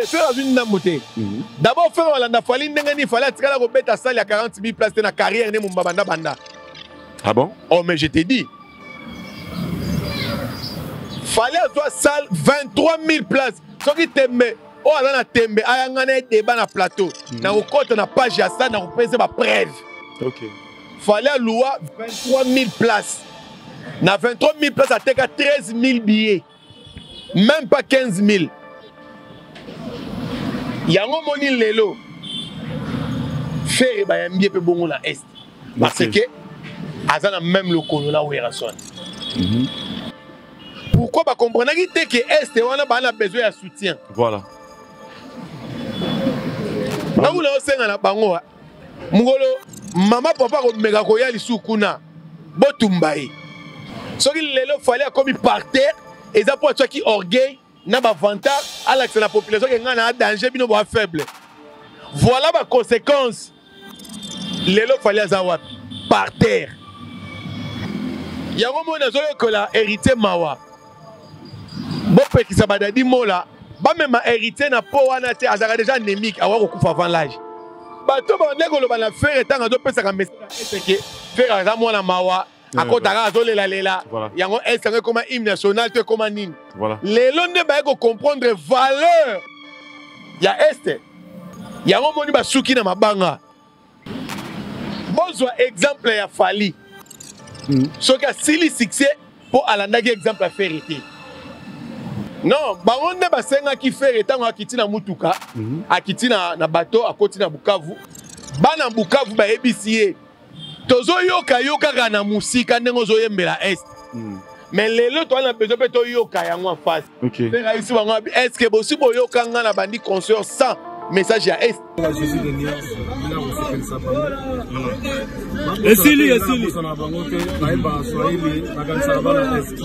Ferre azwi ndambo te. D'abord Ferre balanda Fally ndenge nini Fally atikala kobeta salle ya 40 000 places te na carrière ne mumba banda banda. Ah bon? Oh mais je te dis. Fally azwa salle 23 000 places. Soki tembe oyo aza na tembe ayanga na ye débat na plateau. Na kokota na page ya salle na kopesa ba preuve. OK. Fally aloua 23 000 places. Na 23 000 places ateka 13 000 billets. Même pas 15 000. Yango moni lelo Ferre bayambi ye mpe bongo na Est. Parce que aza na même lokolo na Werrason. Pourquoi ba comprenaki te que Est wana ba na besoin ya soutien? Voilà. Ntango na osenga na bango mokolo mama papa akomeka koya lisusu kuna botumba ye. Soki lelo Fally akomi par terre eza po atiaki orgueil na ba vantard alakisa na population ke ngai na danger bino boa faible. Voilà ba conséquences. Lelo Fally aza wapi? Par terre. Yango moi nazoyokola héritier mawa. Bopekisa ba Dadi Mola bamema héritier na po wana te, azalaka déjà anémique, awa kokufa avant l'âge. Bato babandaki koloba na Ferre ntango azopesaka message ke Ferre aza mwana mawa, akotaka azolelalela. Yango est yango ekoma hymne national to ekoma nini? Lelo nde baye kocomprendre valeur ya Est. Yango moni basuki na mabanga. Bozwa exemple ya Fally. Soki asili succès po alandaki exemple ya Ferre te. Non, bango nde basengaki Ferre ntango akiti na mutuka, akiti na bateau, akoti na Bukavu. Bana Bukavu bayebisi ye, tozoyoka yo kaka na musika ndenge ozoyembela Est. Mais lelo toza na besoin mpe toyoka yango en face. Ferre ayebisi bango, est-ce que bosi boyoka nga na bandi concert sans message ya Est? Esili, esili.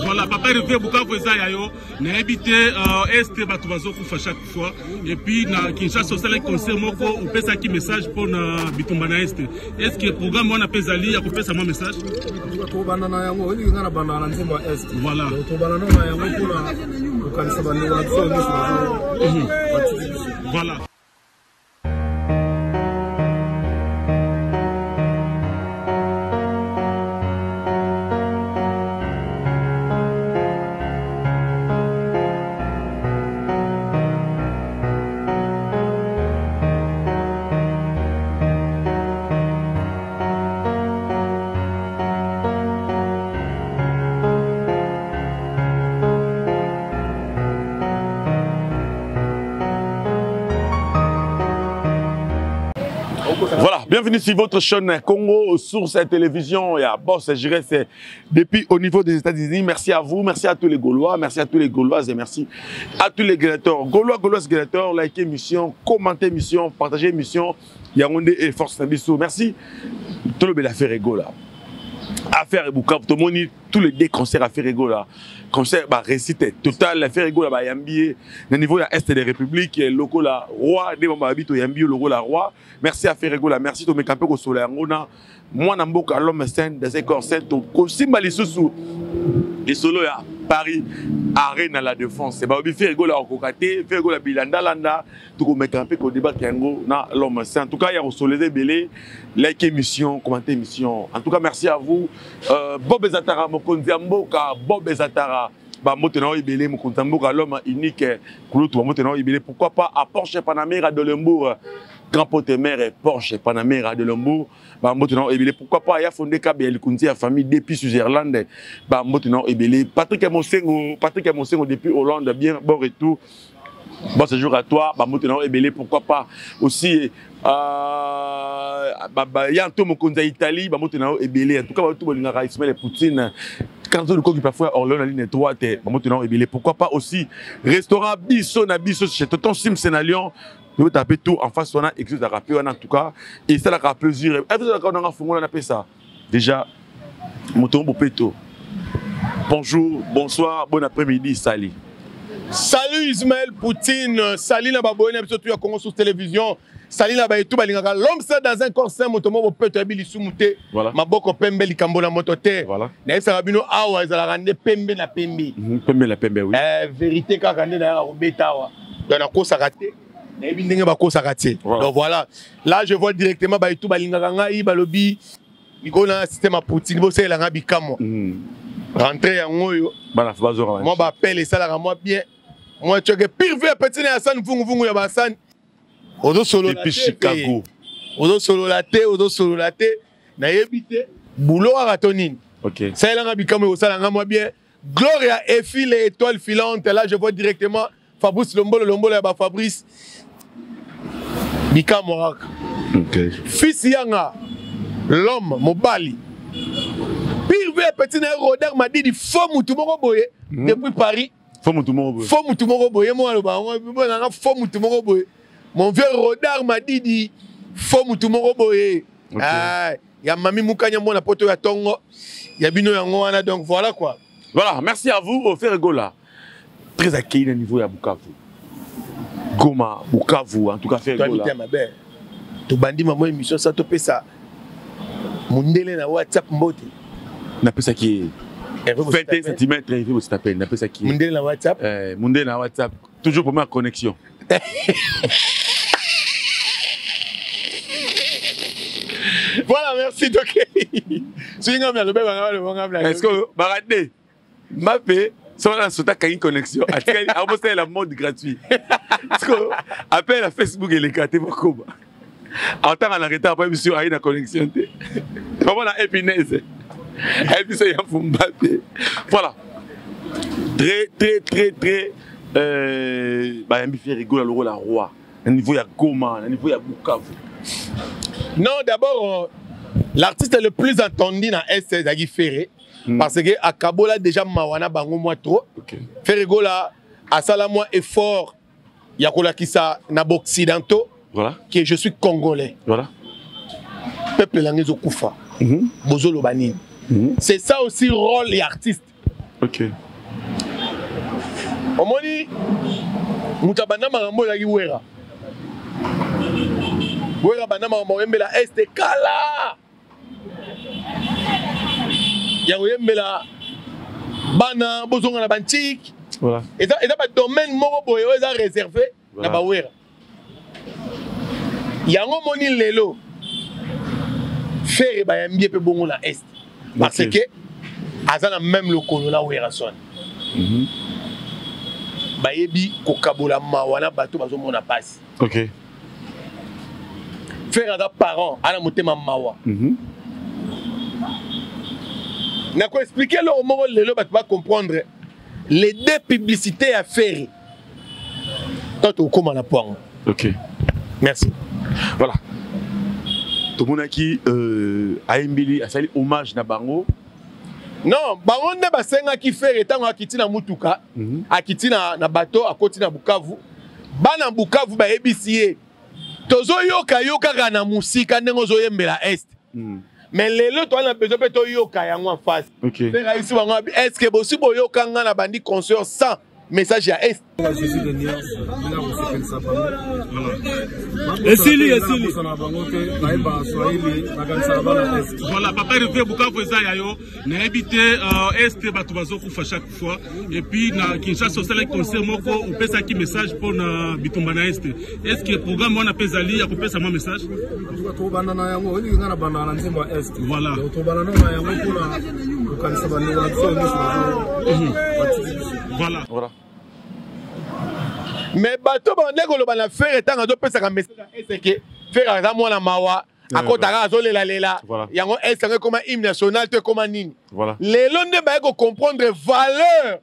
Voilà, papa Hervé Bukavu eza ya yo. Nayebi te, Est bato bazokufa chaque fois. Et puis na Kinshasa osalaki concert moko opesaki message mpo na bitumba na Est. Est-ce que programme wana mpe ezali ya kopesa mwa message? Tobanda na yango, oyebi nga na banda na nzembo ya Est. Voilà. Donc, tobanda na yango mpona kokanisa bandeko na biso nyonso bazo batiki biso. Voilà. Voilà, bienvenue sur votre chaîne Congo Source Télévision. Et à Boss, je dirais, c'est depuis au niveau des États-Unis. Merci à vous, merci à tous les Gaulois, merci à tous les Gauloises et merci à tous les créateurs. Gaulois, Gauloises, créateurs, likez émission, commentez émission, partagez émission. Yaoundé et Force Nabiso. Merci. Tout le bel affaire Gola. Affaire Bukavu, tout le monde, tous les deux concerts affaire Gola. Concert, bah, réussite totale, affaire Gola, bah, Yambié, au niveau de la Est de la République, locaux la roi, des mamans habitent au Yambié, locaux la roi. Merci à Ferre Gola, merci to mekampe ko sola ngona. Moi na mboka l'homme saint dans un corps saint to ko simba lisusu. Les solos ya Paris Arena la Défense. Ba obi Ferre Gola okokate, Ferre Gola bilanda landa, to ko mekampe ko débattre yango na l'homme saint. En tout cas, il y a Rosolé Belé, like émission, commenter émission. En tout cas, merci à vous. Bob Ezatara mokonzi ya mboka, Bob Ezatara. Ba moto na ebele mokonzi ya mboka l'homme unique kulutu ba moto na ebele, pourquoi pas à Porsche Panamera de Lembourg, grand pote mère Porsche Panamera de Lembourg, ba moto na ebele, pourquoi pas ya fondé KBL Kunti ya famille depuis Switzerland, ba moto na ebele Patrick Mosengo, Patrick Mosengo depuis Hollande, bien bon retour. Bon séjour à toi, ba moto na ebele, pourquoi pas aussi ba, ba, ya Anto Mokonzi ya Italie, ba moto na ebele, en tout cas ba tout bolingaka Ismaël Poutine. Quand le coq parfois Orléans la ligne droite, ba moto na ebele, pourquoi pas aussi restaurant Biso na Biso chez Tonton Sims na Lyon. Nous taper tout en face on a existe à rappeler en tout cas et ça la plaisir. Et vous avez on a fongola na pesa. Déjà moto bopeto. Bonjour, bonsoir, bon après-midi, salut. Salut Ismaël Poutine, salut na baboye na biso tout ya Congo sous télévision. Salut na bayetu balingaka l'homme ça dans un corps saint moto moko peto ya bilisumu te. Voilà. Maboko pembe likambo na moto te. Voilà. Nayebisaka bino awa ezalaka nde pembe na pembe. Pembe na pembe, oui. Eh, vérité kaka nde nayaka kobeta awa. Donc nakosaka te. Nayebi ndenge bakosaka te. Voilà. Donc voilà. Là je vois directement bayetu balingaka ngai balobi likolo na système ya Poutine bosalela ngai bikamwa. Rentrée yango oyo. Bana bazora. Mwa bapele esalaka mwa bien. Mwa tchoke pire vie petit na Hassan vungu vungu ya Hassan. Ozosolola Depuis te, Chicago. Ozosolola te, ozosolola te. Nayebi te. Boulot kaka to nini. OK. Salelanga bikamwa ekosalanga mwa bien. Gloria effile étoile filante. Là je vois directement Fabrice Lombolo Lombolo ya ba Fabrice. Bikamwa kaka. OK. Fils Yanga, l'homme mobali. Pire vie petit na Roder Madidi faux mutu moko boye depuis Paris. Faux mutu moko boye. Faux mutu moko boye moi loba ngo nanga faux mutu moko boye. Mon vieux Rodar Madidi faux mutu moko boye. Ok. Ah, ya mami mukanya mona poto ya tongo. Ya bino yango wana donc voilà quoi. Voilà, merci à vous Ferre Gola. Très accueilli au niveau ya Bukavu. Goma, Bukavu, en tout cas Ferre Toi Gola. mitema mabe. Tobandi mamo émission ça topesa mundele na WhatsApp mbote. Napesaki Hervé 21 Bosita cm, Hervé Bosita peine, napesaki. Mundele na WhatsApp. Mundele na WhatsApp, toujours première connexion. Voilà, merci Toké. Soki nga mna lobe banga lobe nga mna. Est-ce que barade Mbappé so na sota kangi connexion atikali akosalela mode gratuit. Parce que appel à Facebook eleka te bakoma. Atanga na retard après biso ayi na connexion te. Vraiment na épinèse. Et puis ça ya Mbappé. Voilà. Très très très très bayambi Ferre Gola le rôle à roi. Na niveau ya Goma, na niveau ya Bukavu. Non, d'abord l'artiste le plus entendu dans S c'est Zagui Ferré. Parce que à Kabola déjà mawana bango moi trop. OK. Ferre Gola asala moi effort ya kolakisa na occidentaux. Voilà. Que je suis congolais. Voilà. Peuple langezo kufa. Bozolo banini. C'est ça aussi rôle et artiste. OK. Omoni mutabanda makambo ya Wera. Wera banda makambo yembela este kala. Ya yembela bana bozonga na bantik. Voilà. Et ça ba domaine moko boye oyo eza réservé Voilà. na ba Wera. Yango moni lelo Ferre bayambi pe bongo na est. Parce Ok. que aza na même lokolo na Wera son. Bayebi kokabola mawa na bato bazomona pasi. OK. Ferre aza parent ana motema mawa. Na ko expliquer lelo moko lelo bato ba comprendre les deux publicités à Ferre. Toi tu okoma na poango. OK. Merci. Voilà. Tomonaki ayembeli asali hommage na bango. Non, bango nde basengaki Ferre ntango akiti na mutuka, akiti na bateau, akoti na Bukavu. Bana Bukavu bayebisi ye. Tozoyoka yo kaka na musika ndenge ozoyembela Est. Mais lelo toza na besoin mpe toyoka yango en face. OK. Ferre ayebisi bango abi, est-ce que bosi boyoka nga na bandi concert sans message ya Est? Jésus de Nias, il a kosepelisa bango. Esili, esili. Na bango te, bayeba Swahili, bakanisaka bana Est. Voilà, papa Hervé Bukavu eza ya yo. Nayebi te Est bato bazokufa chaque fois. Et puis na Kinshasa osalaki concert moko opesaki message mpona bitumba na Est. Est-ce que programme wana mpe ezali ya kopesa mwa message? Tobanda na yango, oyebi nga na banda na nzembo ya Est. Voilà. Donc tobanda na yango mpona kokanisa bandeko na biso nyonso batiki biso. Voilà. Voilà. Mais bato bande koloba na Ferre ntango azopesaka message ya Est ke Ferre aza mwana mawa, akotaka azolelalela. Voilà. Yango Est yango ekoma hymne national to ekoma nini. Voilà. Lelo nde baye kocomprendre valeur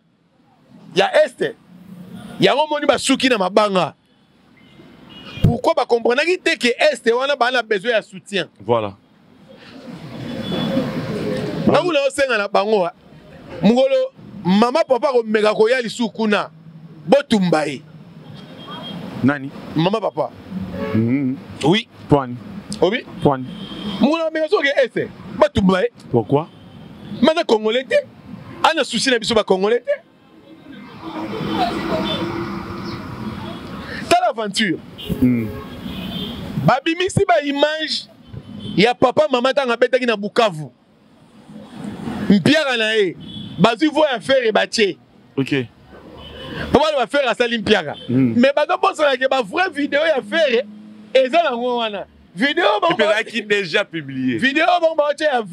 ya Est. Yango moni basuki na mabanga. Pourquoi bacomprenaki te ke Est wana baa na besoin ya soutien? Voilà. Ntango na osenga na bango, mokolo mama papa komeka koya lisusu kuna, botumba ye. Nani? Mama papa. Oui. Poani. Obi? Poani. Mokolo ameka soki Est, botumba ye. Pourquoi? Mana congolais te. Ana souci na biso ba congolais te. aventure. Babimisi ba image ya papa mama ntango abetaki na Bukavu. Mpiaka na ye bazwi voix ya Ferre batie. Ok. Po bana ba Ferre asali mpiaka. Mais bazobosana ke ba vraie video ya Ferre eza nango wana. Video bango ezalaki déjà publié. Video bango baotia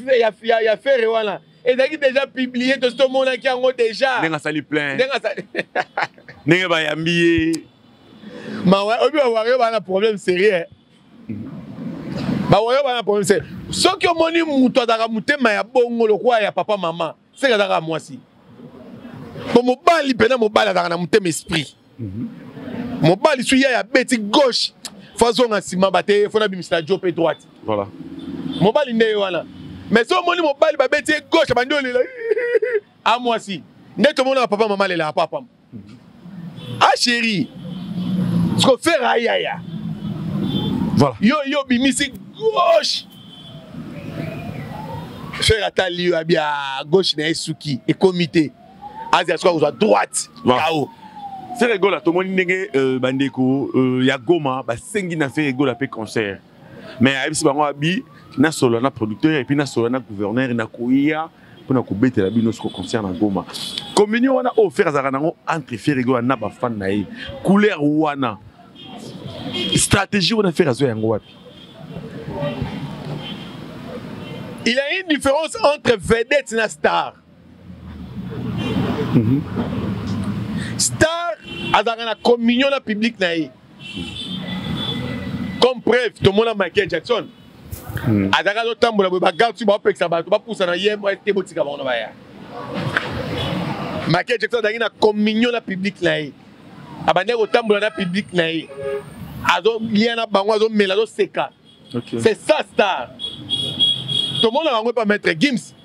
ya Ferre wana ezalaki déjà publié, tosi tomonaki yango déjà. Ndenge asali plein. Ndenge asali. Ndenge bayambi ye. Mawa obi ba Warrior bana problème sérieux. Ba Warrior bana problème sérieux. Soki omoni mutu azalaka motema ya bongo lokola ya papa mama, seke azalaka mwasi. Po mobali pena mobali azalaka na motema esprit. Mobali su ya beti gauche, faut azonga nsima bate, faut nabimisela jo pe droite. Voilà. Mobali nde ye wana. Mais soki omoni mobali babeti ye gauche abandi olela a mwasi. Nde tomonaka papa mama alelaka papa. Ah chérie. Siko faire ayaya. Voilà. Yo yo bimisi gauche. Faire atali yo abia gauche na esuki et comité. Azia siko kozwa droite. Voilà. Kao. Ferre Gola tomoni ndenge bandeko ya Goma basengi na Ferre Gola pe concert. Mais ayebisi bango abi na solo na producteur et puis na solo na gouverneur na koya mpona kobetela bino siko concert na Goma. Communion wana oyo Ferre azalaka nango entre Ferre Gola na ba fan na ye. Couleur wana stratégie wana Ferre azwa yango wapi? Il y a une différence entre vedette na star. Star azalaka na communion na public na ye. Comme preuve, tomona Michael Jackson. Azalaka azotambola boye ba garde su baopekisa bato bapusa na ye te botika bango na baya. Michael Jackson azalaki na communion na public na ye. Abandaki kotambola na public na ye. Azolia na bango, azomela, azoseka. Okay. C'est ça star. Tomona bango pa Maître Gims.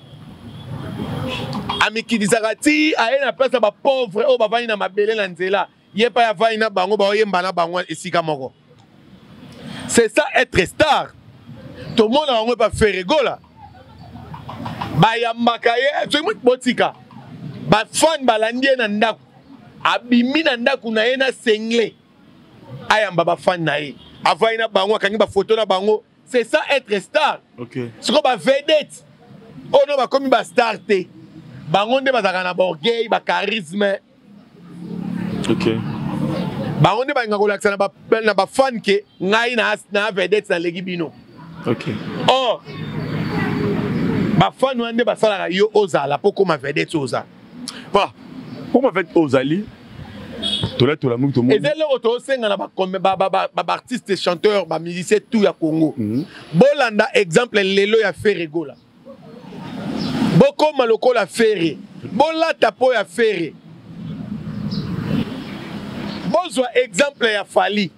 Amikidisaka ti aye na place ya ba pauvre oyo bavandi na mabele na nzela. Ye pa ya vandi na bango baoyemba na bango esika moko. C'est ça être star. Tomona bango pa Ferre Gola. Bayambaka ye soki botika. Ba fan balandi ye na ndako. Abimi na ndako na ye na sengle. Ayamba ba fan na ye. Avandi na bango akangi ba photo na bango. C'est ça être star. Okay. Siko ba vedette. Oh non ba komi ba star te. Bango nde bazaka na orgueil, ba charisme. Okay. Bango nde balinga kolakisa na ba fan ke ngai na vedette na leki bino. Okay. Or ba fan wana nde basalaka yo ozala po koma vedette oza. Voilà. Koma vedette ozali. Tola tola mutu tomoni. Eza eloko tosenga na ba artiste chanteur, ba musicien tout ya Congo. Bolanda exemple lelo ya Ferre Gola. Bokoma lokola Ferre. Bolata po ya Ferre. Bozwa exemple ya Fally.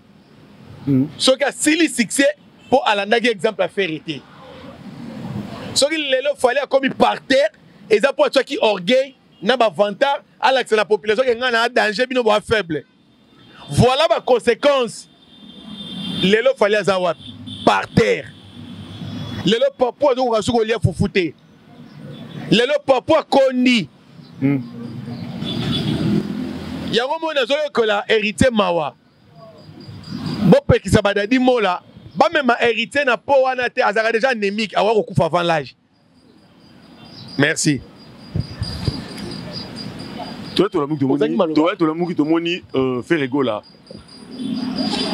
Soki asili succès po alandaki exemple ya Ferre te. Soki lelo Fally akomi par terre, eza po atiaki orgueil na ba vantard alakisa la population ke nga na danger bino boa faible. Voilà ba conséquences. Lelo Fally aza wapi? Par terre. Lelo papo azokoka soki kolia fufu te. Lelo papo akondi. Yango moni azoyekola héritier mawa. Bopekisa badadi mola bamema héritier na po wana te, azalaka déjà anémique, awa kokufa avant l'âge. Merci. Toi, toi, toi, toi, tomoni, Ferre Gola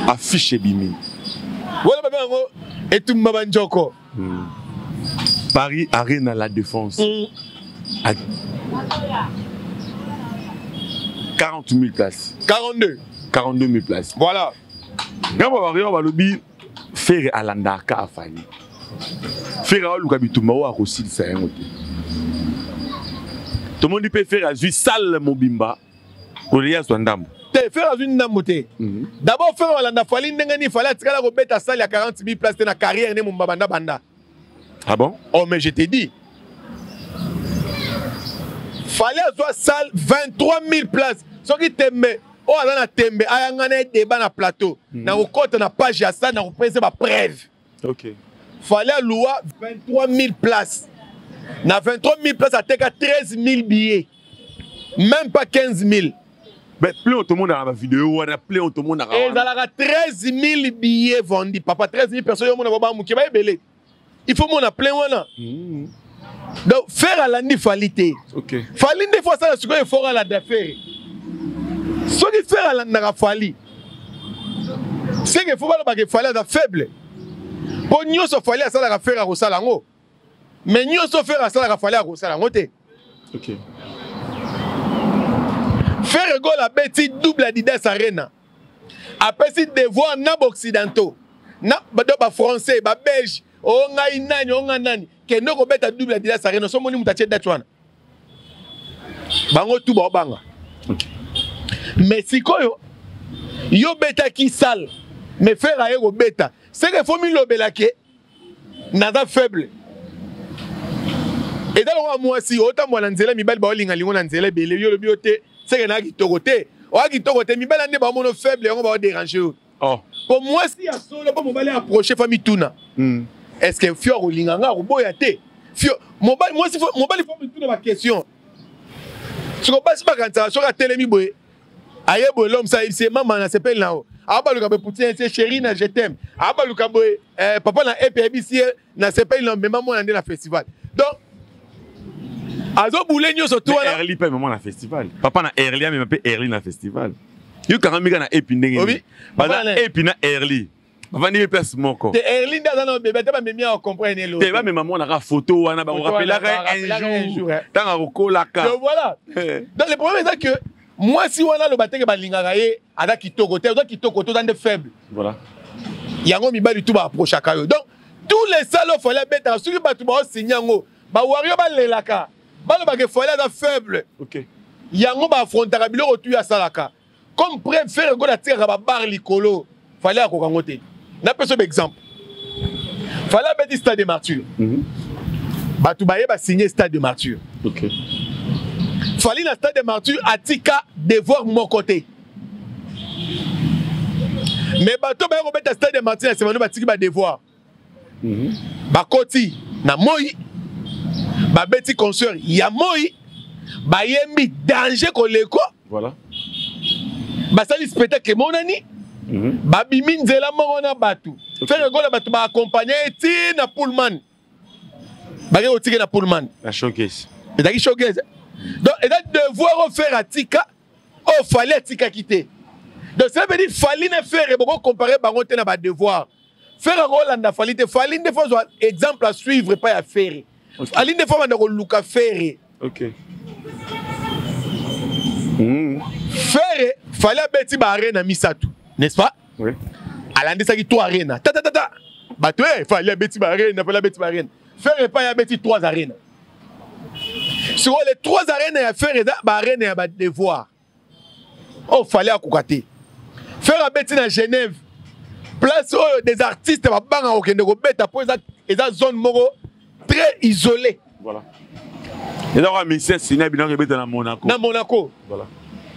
affiche bimi. Voilà, ba bango etumba banjoko. Paris Arena la Défense. À 40 000 places. 42. 42 000 places. Voilà. Ngambo ba balobi Ferre alandaka afali. Ferre aluka bitumba oyo akosilisa yango te. Tomoni mpe Ferre azwi salle mobimba kolia azwa ndambo. Te, Ferre azwi ndambo te. D'abord Ferre alanda Fally ndenge nini Fally atikala kobeta salle ya 40 000 places te na carrière ne mumba banda banda. Ah bon? Oh mais je te dis. Fally azwa salle 23 000 places. Soki tembe oyo aza na tembe ayanga na débat na plateau. Na kokota na page ya salle na kopesa ba preuve. Okay. Fally aloua 23 000 places. Na 23 000 places ateka 13 000 billets. Même pas 15 000. Mais plein otomonaka bavideo wana, plein otomonaka. Ezalaka 13 000 billets vendus, papa. 13 000 personnes, yo mona bamoke baebele, il faut mona plein wana. Donc Ferre alandi Fally te. Fally nde faut asala sikoyo effort alanda Ferre. Soki Ferre alandaka Fally, seke faut balobaka Fally aza faible, mpo nyonso Fally asalaka, Ferre akosala yango, mais nyonso Ferre asalaka, Fally akosala yango te. Ferre Gola abeti double Adidas Arena, apesi devoir na baoccidentaux, na bafrançais, babelge, o ngai nani, o ngai nani, kende kobeta double Adidas Arena. So omoni moto atie date wana, bango tu baobanga. Mais sikoyo yo betaki salle, mais Ferre aye kobeta, seke faut milobela ke naza faible. Eza lokola mwasi otambola na nzela, mibali baolinga lingo na nzela ebele, yo olobi yo te, seke naa kitoko te, oya kitoko te, mibali nde baomono faible, yango baodérange yo. Po mwasi ya solo, mpo mobali approche, fa mituna: est ce que fio akolinga nga, akoboya te? Fio mobali, mwasi, mobali faut mituna baquestion. Siko basi bakanisaka soki atelemi boye, aye boye, l'homme sa ayebisi ye: "Mama, nasepeli na yo." Abaluka boye, putin ye: "Chéri na, je t'aime." Abaluka boye, papa na epe ayebisi ye: "Nasepeli na, mema mwana nde na festival." Donc azobule nyonso tu wana. Erli mpe mema na festival, papa na Erli amema mpe Erli na festival. Yo kanga mika na epi ndenge baza, epi na Erli bavandi ye place moko. Te, Erli nde aza na bebe ate, bamemi ya comprendre elo. Te, bamema mwana kaka photo wana, bakorapelaka un jour ntango akokolaka. Voilà, donc le problème eza que mwasi wana aloba teke balingaka ye, aza kitoko te, oza kitoko te, oza nde faible. Voilà. Yango mibali tu baapprochaka yo. Donc tous les salles oyo Fally abetaka, soki bato baosigne yango, bawario balelaka, balobaka Fally aza faible. Yango baaffrontaka biloko tu asalaka. Comme preuve, Ferre Gola atikaka babarre likolo, Fally akoka yango te. Napesa baexemple: Fally abeti Stade de Martyr, bato baye basigne Stade de Martyr. Fally na Stade de Martyr atika devoir moko te, mais bato baye kobeta Stade de Martyr na nsima no batiki badevoir. Bakoti na moi, babeti concert ya moi, bayembi danger koleko. Basali spectacle emonani. Babimi nzela moko na bato. Ferre Gola, bato baaccompagne ye ti na Pullman, bake kotika na Pullman. Na showcase. Ezalaki showcase. Donc eza devoir oyo Ferre atika, oyo Fally atikaki te. Donc ça veut dire Fally na Ferre bokocompare bango te na badevoir. Ferre akolanda Fally te. Fally nde faut azwa exemple à suivre epai ya Ferre. Fally nde faut banda koluka Ferre. Ferre, Fally abeti baarena misato, n'est-ce pas? Oui. Alandisaki trois arena tatatata, bato e Fally abeti baarena, Fally abeti baarena. Ferre epai abeti trois arena. Sikoyo les trois arena ya Ferre eza baarena ya badevoir oyo Fally akoka te. Ferre abeti na Genève, place oyo des artistes babangaka kokende kobeta, mpo eza zone moko très isolée. Voilà, eza kaka musicien sina biloko ebeta na Monaco. Na Monaco. Voilà.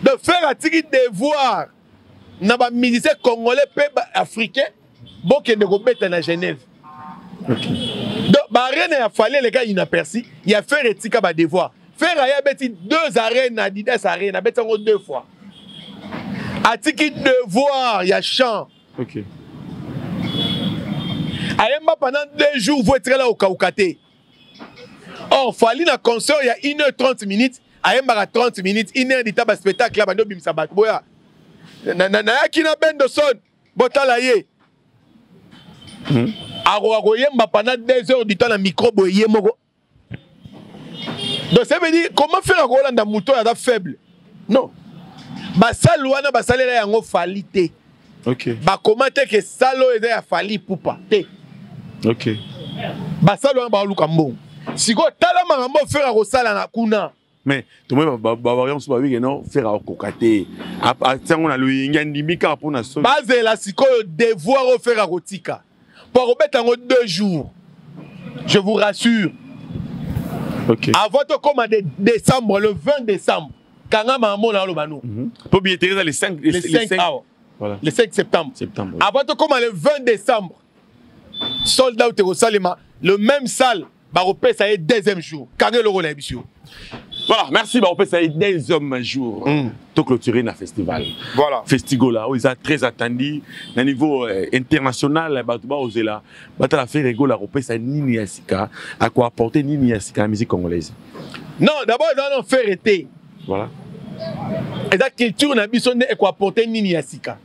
Donc Ferre atiki devoir na bamusicien congolais mpe africain, bokende kobeta na Genève. Donc baarene ya Fally eleka inaperçu, ya Ferre etika badevoir. Ferre aye abeti deux arènes, Adidas Arena, abeti yango deux fois, atiki devoir ya chant. Ayemba pendant 2 jours, voix etikala kokauka te. Or Fally na concert ya 1 heure 30 minutes, ayembaka 30 minutes, 1 heure dita baspectacle, bandi obimisa bato boya nayaki na Bendoson, botala ye. Akoka koyemba pendant 2 heures du temps na micro boye ye moko. Donc ça veut dire comment faire akolanda moto oyo aza faible? Non, basale wana basalela yango Fally te. Bakoma te ke salle oyo eza ya Fally Ipupa te. Basale wana baoluka mbongo. Sikoyo tala makambo Ferre akosala na kuna. Mais tomoni bawario mosusu babike no Ferre akokoka te, atiango na loyenge, andimi kaka mpona soki. Bazela sikoyo devoir oyo Ferre akotika mpo akobeta yango 2 jours, je vous rassure. Avant tokóma de décembre, le 20 décembre, kanga makambo na aloba no. Mpo billetterie eza le 5. Le 5 awa. Voilà. Le 5 septembre. Septembre. Avant tokóma le 20 décembre, sold out ekosalema. Le même salle, bakopesa ye deuxième jour. Kanga eloko na yebi yo. Voilà, merci. Bah, on peut ça deuxième jour. To clôturer na festival. Voilà. Festigola, oyo eza très attendu na niveau international. Bato baozela batala Ferre Gola akopesa nini ya sika, akoapporter nini ya sika na musique congolaise. Non, d'abord eza na Ferre te. Voilà. Eza culture na biso nde ekoapporter nini ya sika.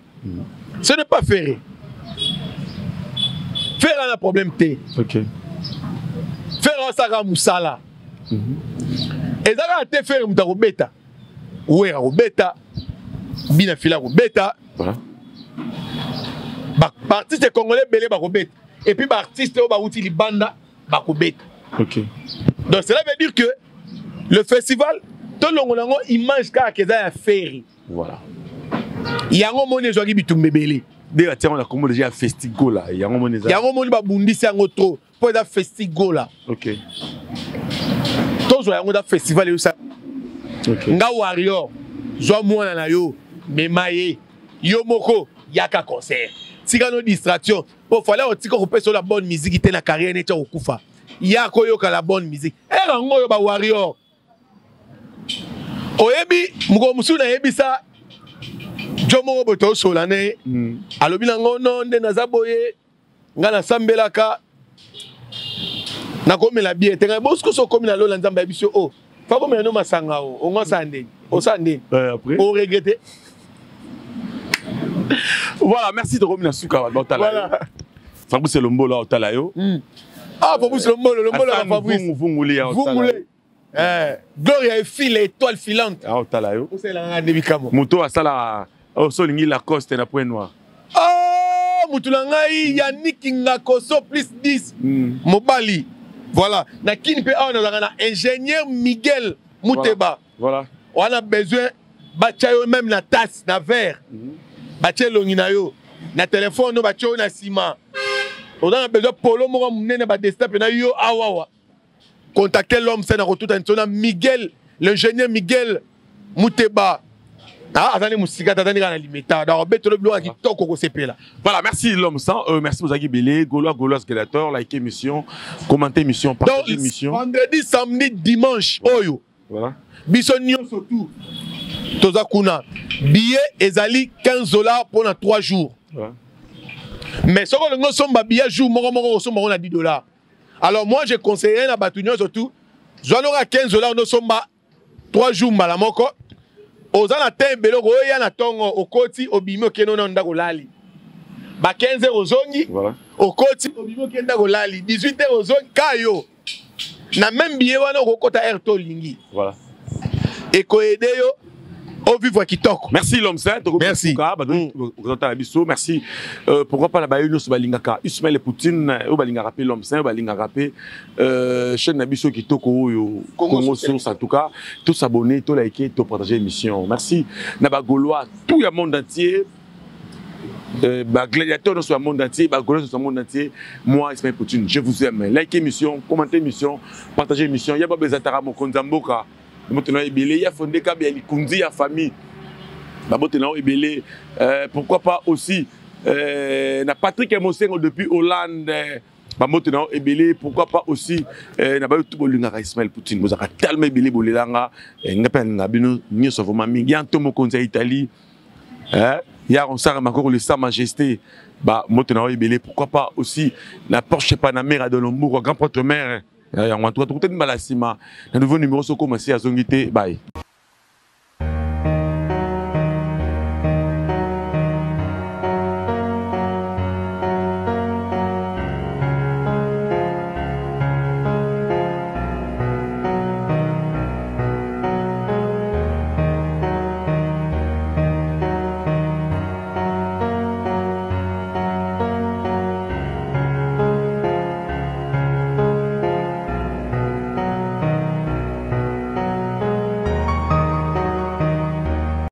Ce n'est pas Ferre. Ferre ana problème te. Ferre asalaka mosala. Eza kaka te Ferre moto akobeta, Wera akobeta, Bina Fila akobeta. Voilà. Baartiste congolais ebele bakobeta, et puis baartiste oyo bauti libanda bakobeta. Donc cela veut dire que le festival, tolongola yango image kaka eza ya Ferre. Voilà. Yango moni ezwaki bitumba ebele. Nde batia yango na kombo deja ya Festigola, yango moni eza. Yango moni babundisi yango trop mpo eza Festigola. Tozwa yango eza festival eyosa. Nga warrior, zwa mwana na yo, mema ye yo moko, yaka concert. Tika no distraction po fallait otika kopesa la bonne musique te na carrière neti okokufa. Ya koyoka la bonne musique. Era ngo yo ba warrior. Oyebi mokolo mosusu nayebisa jo moko boye tosola ne alobi nango no nde naza boye, nga nasambelaka nakomela bien te. Ngai bosiko so okomi na lola, Nzambe ayebi so o fa komela no masanga o ongo osala ndeni, osala ndeni, oregrete. Voilà, merci tokomi na suka bato baotala yo. Voilà. Fabrice Lombolo aotala yo. Ah, Fabrice Lombolo, Lombolo ya Fabrice. Vungule ya otala yo. Vungule. Gloria est file, étoile filante. Aotala yo. Osalelanga nde bikamwa. Moto asala oso olingi Lacoste na Point Noir. Ah, motu na ngai Yannick Ngakoso plus 10. Mobali. Voilà. Na kini mpe awa nazalaka na ingénieur Miguel Muteba. Voilà. Wana besoin batia yo même na tasse, na verre. Batia elongi na yo. Na téléphone no batia yo na nsima. Oza na besoin polo moko monene ba destin mpe na yo awawa. Contactez l'homme, c'est na rotuta nsona Miguel, l'ingénieur Miguel Muteba. Ah, azali musika, azali kaka na limeta. Donc betolo biloko ya kitoko kosepela. Voilà, merci l'homme sans merci Mozaki Belé, Gaulois, Gaulois Gladiator, likez émission, commentez émission, partagez Donc, émission. Vendredi, samedi, dimanche, oyo. Voilà. Biso nyonso tout. Toza kuna. Billet ezali 15 $ pour na 3 jours. Voilà. Mais soko olingi osomba billet jour moko moko, osomba ngo na 10 $. Alors moi je conseillerais na bato nyonso tout, zwa 15 $ nosomba 3 jours mbala moko. Oza na temps ebele, okoya na ntongo, okoti, obimi, okende na ndako olali. Ba 15 heures ozongi, Voilà. okoti, obimi, okende ndako olali. 18 heures ozongi, ka yo. Na même billet wana okokota heure to olingi. Voilà. Ekoyede yo ovivre kitoko. Merci l'homme saint. Merci. Merci. Pourquoi pas la baye nyonso balingaka Ismaël Poutine, oyo balingaka pe l'homme saint, oyo balingaka pe chaîne na biso kitoko oyo Congo Congo Source. Source. En tout cas, tous s'abonner, tous liker, tous partager l'émission. Merci na ba Gaulois tout le monde entier. Ba gladiateur dans le monde entier, ba Gaulois dans le monde entier. Moi Ismaël Poutine, je vous aime. Likez émission, commentez émission, partagez émission. Ya ba bezatara mokonzi mboka. Moto na ebele ya fonde kabe ya likunzi ya famille. Babote na ebele. Pourquoi pas aussi na Patrick Mosengo depuis Hollande. Bamoto na ebele, pourquoi pas aussi na ba tout bolingaka Ismaël Poutine, bozaka tellement ebele bolelanga, nga pe nga bino nyonso vraiment mingi. Ya ntomo konzi ya Italie, hein, ya Ronsard Makoko le Sa Majesté, ba moto na ebele, pourquoi pas aussi na Porsche Panamera de Lombourg, grand prêtre maire. Ya, ya, en tout cas, tout le monde na nouveau numéro soko masi azongi te, bye.